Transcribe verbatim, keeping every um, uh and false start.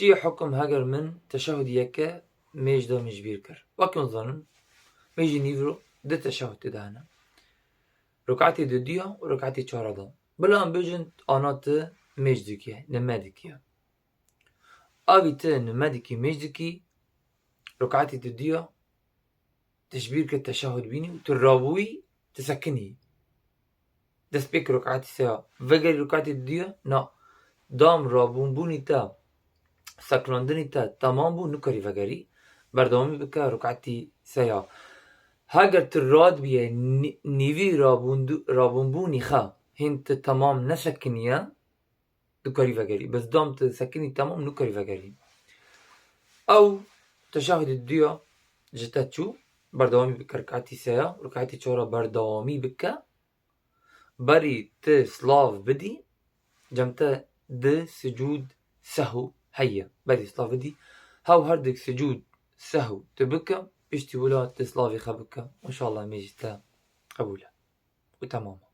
Çi ye hukum heger min teşehhudî yeke mêj de min ji bîr kir? Wek hûn zanin, mêjî nîvro du teşehhudî de hene. Rukatê dudiya û rukatê çara de. Bila em bêjin ana tu mêj dikî, nime dikî. Avî tu nime dikî, mêj dikî, rukatê dudiya tu ji bîr kir teşehhud bînî û tu rabûyî, tu sekinî. Destpêk rukatî seya vegerî rukatî dudiya, na, dam rabûnbûnî te, sekilandinî te temam bû, nikarî vegerî, berdewamî bike rukatî seya. Heger tu radibîye nî-, nîvî rabûndu-, rabûnbûnî xe, hîn tu temam nesekiniye, dikarî vegerî. Bes dam tu sekinî temam, nikarî vegerî. Ew teşehhudî dudiya ji te çû, berdewamî bike rikatî seya, rikatî çara berdewamî bike. Berî tu silav bidî, cem te di sicûd sehw heye. Berî silav bidî, hew her du sicûd sehw tu bike, piştî wila tu silavê xwe bike. Înşallah mêjî te qebûl e. Û temam e.